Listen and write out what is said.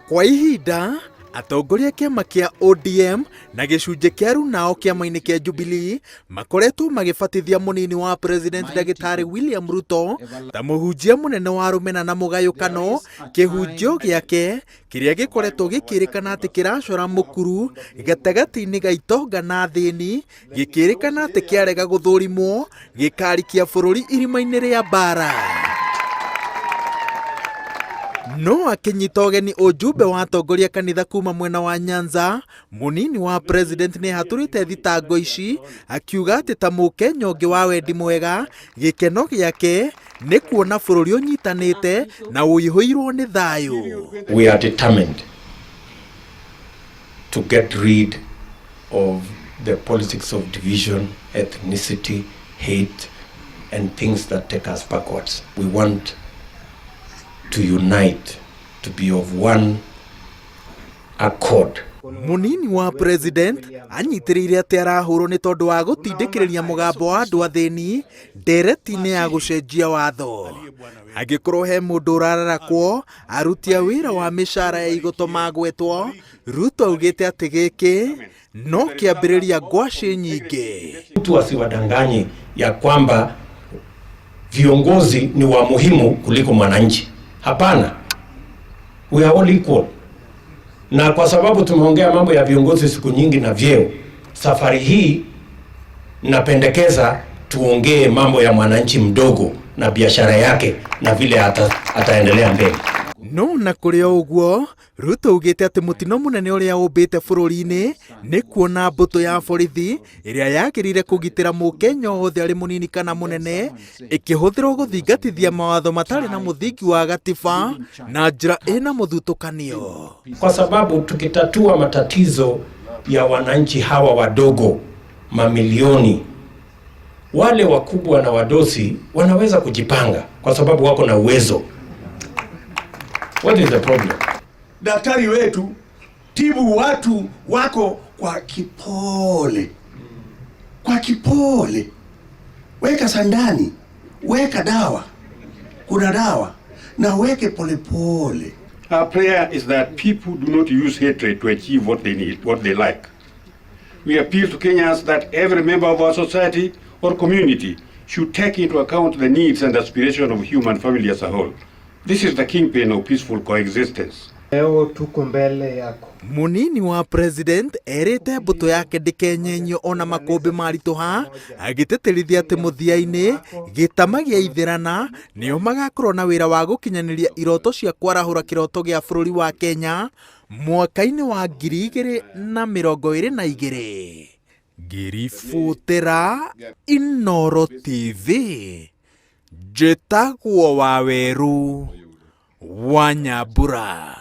Kwa ihinda, atongoria a kĩama kĩa ODM na gĩcunjĩ kĩa Runao kĩama-inĩ kĩa Jubilee makoretwo magĩbatithia mũnini wa President Ndagĩtarĩ William Ruto ta mũhunjia mũnene wa rũmena na mũgayũkano, kĩhunjio gĩake kĩrĩa gĩkoretwo gĩkĩrĩkana atĩ kĩracora mũkuru gatagatĩ-inĩ ga itonga na athĩni, gĩkĩrĩkana atĩ kĩarega gũthũrimwo gĩkarikia bũrũri irima-inĩ rĩa mbara. No akĩnyita ũgeni ũjumbe wa atongoria kanitha kuma mwena wa Nyanza, mũnini wa president nĩ ahatũrĩte thitango ici akiuga atĩ ta mũkenya ũngĩ wa wendi mwega, gĩkeno gĩake nĩ kuona bũrũri ũnyitanĩte na ũihũirwo nĩ thayũ. We are determined to get rid of the politics of division, ethnicity, hate, and things that take us backwards. We want to unite, to be of one accord. Mũnini wa president anyitĩrĩire atĩ arahũrwo nĩ tondũ wa gũtindĩkĩrĩria mũgambo wa andũ athĩni ndereti-inĩ ya gũcenjia watho. Angĩkorwo he mũndũ ũrararakwo, aruti a wĩra wa mĩcara ya igoto magwetwo, Ruto augĩte atĩ gĩkĩ no kĩambĩrĩria ngwacĩ nyingĩ. Mtu asiwadanganye ya kwamba viongozi ni wa muhimu kuliko mwananchi. Hapana, we are all equal. Na kwa sababu tumeongea mambo ya viongozi siku nyingi na vyeo, safari hii napendekeza tuongee mambo ya mwananchi mdogo na biashara yake na vile ataendelea mbele. No na kũrĩ o ũguo, Ruto augĩte atĩ mũtino mũnene ũrĩa ũmbĩte bũrũri-inĩ nĩ kuona mbũtũ ya borithi ĩrĩa yagĩrĩire kũgitĩra mũkenya wothe arĩ mũnini kana mũnene ĩkĩhũthĩrwo gũthingatithia mawatho matarĩ na mũthingi wa gatiba na njĩra ĩna mũthutũkanio. Kwa sababu tukitatua matatizo ya wananchi hawa wadogo mamilioni, wale wakubwa na wadosi wanaweza kujipanga kwa sababu wako na uwezo. What is the problem? Daktari wetu, tibu watu wako kwa kipole, kwa kipole. Weka sandani, weka dawa, kuna dawa na weke polepole. Our prayer is that people do not use hatred to achieve what they need, what they like. We appeal to Kenyans that every member of our society or community should take into account the needs and aspirations of human family as a whole. This is the kingpin of peaceful coexistence. Leo tuko mbele yako. Mũnini wa president erĩte mbũtũ yake ndĩkenyenyio ona makũmbĩ maritũha, agĩtĩtĩrithia atĩ mũthia-inĩ gĩtama gĩa ithĩrana nĩo magakorwo na wĩra wa gũkinyanĩria iroto cia kwarahũra kĩroto gĩa bũrũri wa Kenya mwaka-inĩ wa 2022. Ngĩribũtĩra Inooro TV, njĩtagwo Wawerũ wa Nyambura.